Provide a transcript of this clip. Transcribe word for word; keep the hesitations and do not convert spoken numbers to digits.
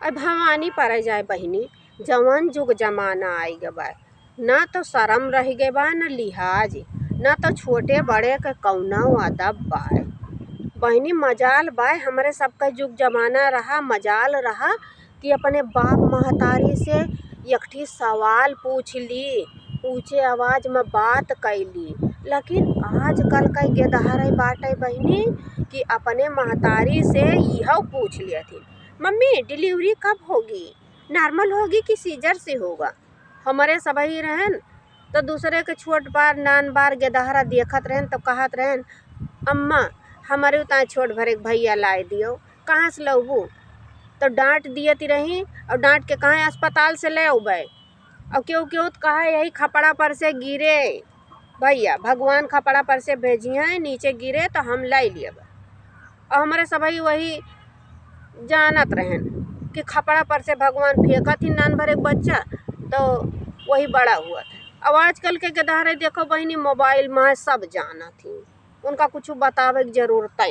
अब भवानी परै जाए बहिनी, जवन जुग जमाना आइ ग बा, ना तो सरम रहि गे बा, ना लिहाज, ना तो छोटे बड़े के कौनो अदब बा। बहिनी, मजाल बा, हमरे सबका जुग जमाना रहा, मजाल रहा कि अपने बाप महतारी से एक ठी सवाल पूछ ली, ऊँचे आवाज में बात कैली। लेकिन आजकल का गेदहरे बाटे बहिनी कि अपने महतारी से इहो पूछ लियथिन, "मम्मी, डिलीवरी कब होगी? नॉर्मल होगी कि सीजर से होगा?" हमरे सबही रहन तो दूसरे के छोट बार, नान बार गेदहरा देखत रहन तो कहत रहन, "अम्मा, हमरे उतना छोट भरे के भैया लाए दियो, कहाँ से लउबू?" तो डांट दियत रही और डांट के कहे, "अस्पताल से ले अउबे।" और केहू केहू तो कहे, "यही खपड़ा पर से गिरे भैया, भगवान खपड़ा पर से भेजिहैं, नीचे गिरे तो हम लै लियब।" और हमरे सबही वही जानत रहन कि खपड़ा पर से भगवान फेंकत ही नान भरे के बच्चा, तो वही बड़ा हुआ था। अब आजकल के गेदहरे देखो बहिनी, मोबाइल में सब जानत ही, उनका कुछ बतावे के जरूरत ही